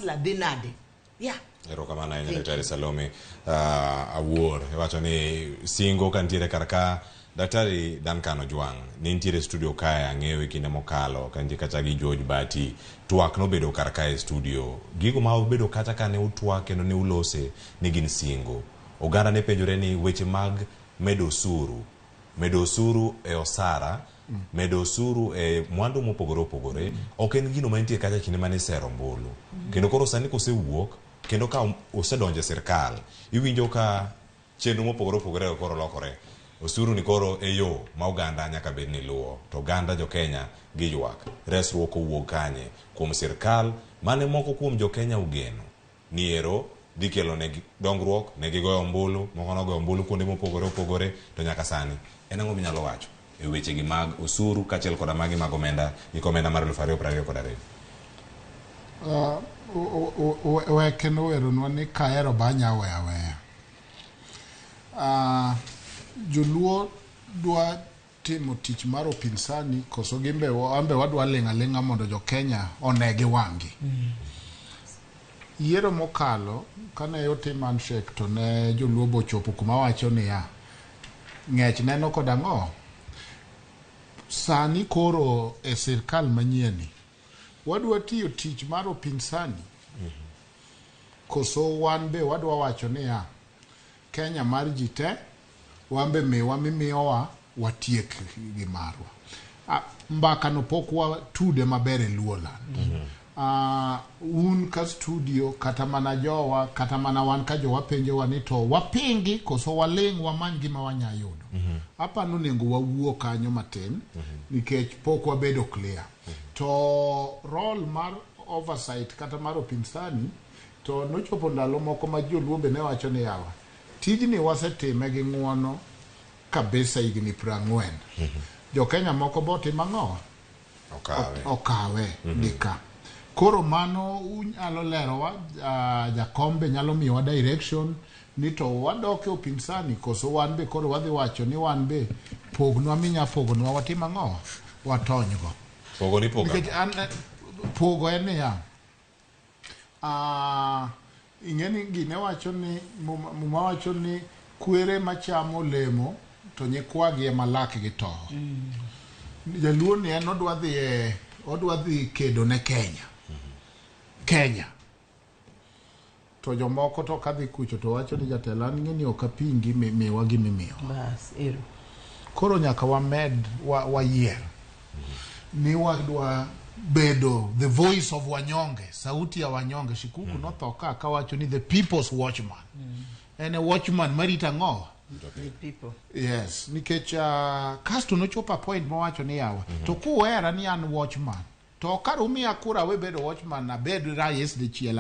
Dhi nade? Yeah. Erokamano ahinya Daktari Salome Awuor. Iwacho ni singo ka nitiere kar ka Daktari Duncan Ojwang' ne nitiere e studio kae ang'eyo e kinde mokalo ka nitie kacha gi George Bati. Twak nobedo kar kae e studio. Gigo ma obedo kacha ka ne utwak kendo ne ulose ne gin singo. Oganda ne penjore ni weche mag medo osuru medo osuru e osara, medo osuru e mwandu mopogore opogore, ok en gino mantie kacha kinde mane isero ombulu. Kendo koro sani kosewuok, kendo ka osedonjo e sirkal, iwinjo ka chenro mopogore opogore koro lokore. Osuru ni koro e yo ma oganda nyaka bed ni luwo. To oganda jo Kenya giywak. Resruok owuog kanye? Kuom sirkal mane moko kuom jo Kenya ogeno. Ni ero dhi kelo negi dongruok, ne gigoyo ombulu, moko nogoyo ombulu kuonde mopogore opogore, to nyaka sani. En ang'o minyalo wacho e wechegi mag osuru kaachiel koda magi mag omenda, gik omenda mar 2022? Weke noweronwa ni kahero ba anya weyo aweya. Joluo dwa timo tich mar upinsani koso gimbe wambe wadwa ling' aling'a mondo jo Kenya one gi wang'gi. Yiero mokalo kane otim handshake to ne joluo bochopo kuma wacho niya, ng'ech neno kod ang'o? Sani koro e sirkal manyien ni wadwa tiyo tich mar upinsani koso wan be wadwa wacho niya, Kenya mar ji te, wan be miwa mimiyowa watiek gi marwa. Mbaka no pok watude maber e Luoland. Un ka studio kata mana jowa kata mana wan ka jowa penjowa ni to wapingi koso waling' wamany gima wanya yudo. Aparo onego wawuo kanyo matin nikech pok wabedo clear. To role mar oversight kata mar upinsani to nochopo ndalo moko ma joluo be ne wacho ni yawa tijni wasetime gi ng'uono kabisa higni 40. Jo Kenya moko botimo ang'o? Okawe. Okawe gi ka. Koro mano unyalo lerowa, jakom be nyalo miyowa direction ni to wadok e upinsani koso wan be koro wadhi wacho ni wan be pognwa minya pogonwa watim ang'o? Watonygo. Pogo ni pogo. Nikech an pogo en niya, ing'e ni gine wacho ni muma wacho ni kwere machamo olemo to nyikwagi ema lakgi towo. Jaluo ni en odwa dhi e odwa dhi kedo ne Kenya. Kenya. To jomoko to kadhi kucho to wacho ni jatelo an ing'e ni ok apingi miwa gimimiyowa. Bas, ero. Koro nyaka wamed wayier ni wadwa bedo the voice of wanyonge, sauti ya wanyonge. Shikuku notho ka kawacho ni the people's watchman. En e watchman marito ang'o? The people. Yes, nikech kasto nochopo a point mowacho ni yawa, to kuwera ni an watchman, to kar umiya kura awe bedo watchman abed rais dichiel.